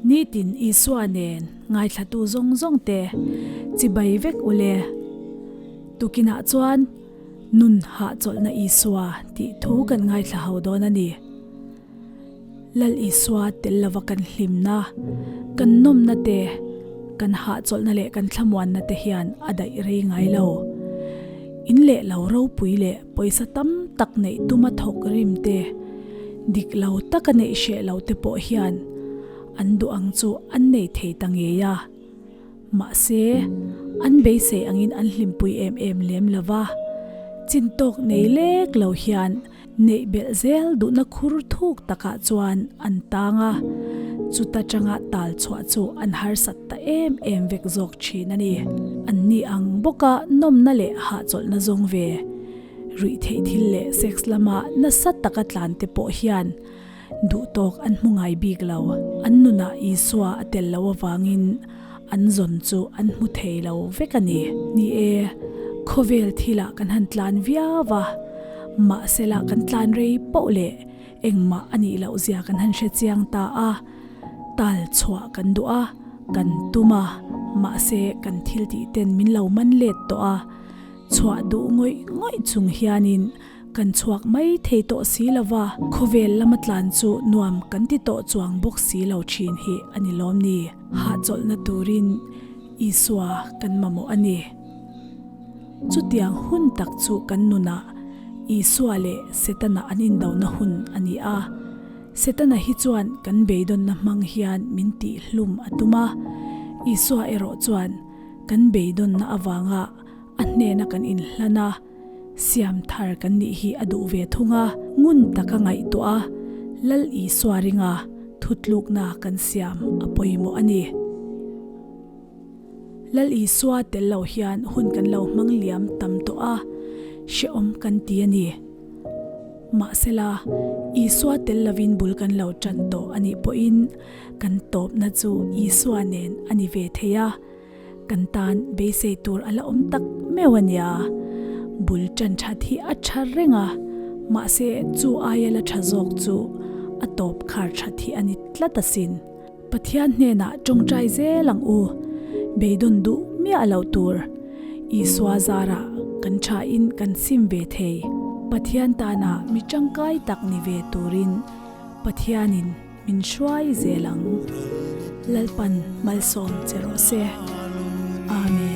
Nitin Isua nen ngaithlatu zawng zawng te chibai vek u le. Tukinah chuan nun hahchawlhna Isua tih thu kan ngaithla ho dawn a ni. Lal Isua tel lova kan hlimna, kan nawmna te, kan hahchawlhna leh kan thlamuanna te hian a daih rei ngai lo. In leh lo ropui leh pawisa tam tak neih tuma thawk rim te, dik lo taka neih hreh lo te pawh hian an duh ang chu an nei thei ta ngei a. Mahse, an beisei angin an hlimpui em em lem lo va, chintawk nei lek lo hian Neih belh zel duhna khur thuk takah chuan an tang a, chuta tanga tal chhuah chu an harsat ta em em vek zawk thin a ni. An ni ang bawka nawmna leh hahchawlhna zawng ve, ruih theih thil leh sex lama nasa taka tlan te pawh hian duh tawk an hmu ngai bik lo. An nunah Isua a tel loh avangin an zawn chu an hmu thei lo vek a ni. Ni e, khawvel thilah kan han tlan viau va, mahsela kan tlan rei poh leh engmah a nih loh zia kan han hre chiang ta a, tal chhuah kan duh a, kan tum a, mahse kan thil tih ten min lo man let tawh a, chhuah duh ngawih ngawih chung hianin Kan chhuak mai thei tawh si lo va, khawvel lama tlan chu nuam kan ti tawh chuang bawk si lo thin hi a ni lawm ni? Hahchawlhna turin Isua kan mamawh a ni. Chutiang hun tak chu kan nunah Isua leh Setana an indona hun a ni a. Setana hi chuan kan beidawnna hmang hian min tihhlum a tum a, Isua erawh chuan kan beidawnna avanga a hnena kan inhlan a, Siam thar kan nih hi a duh ve thung a, ngun taka ngaihtuah a, Lal Isua ringa thutlukna kan siam a pawimawh a ni. Lal Isua tel lo hian hun kan lo hmang liam tam tawh a, hrehawm kan ti a ni. Mahsela, Isua tel lovin bul kan lo tan tawh a nih pawhin kan tawpna chu Isua nen a ni ve thei a. Kan tan beisei tur a la awm tak meuh a nia. Bul tan that hi a tha reng a, mahse chu aia la tha zawk chu a tawp khar that hi a ni tlat asin. Pathian hnenah tawngtai zel ang u, beidawn duh miah loh tur. Isua zarah kan thain kan sim ve thei. Pathian tana mi tangkai tak ni ve turin Pathianin Min hruai zel ang. Lalpan malsawm che rawh se. Amen.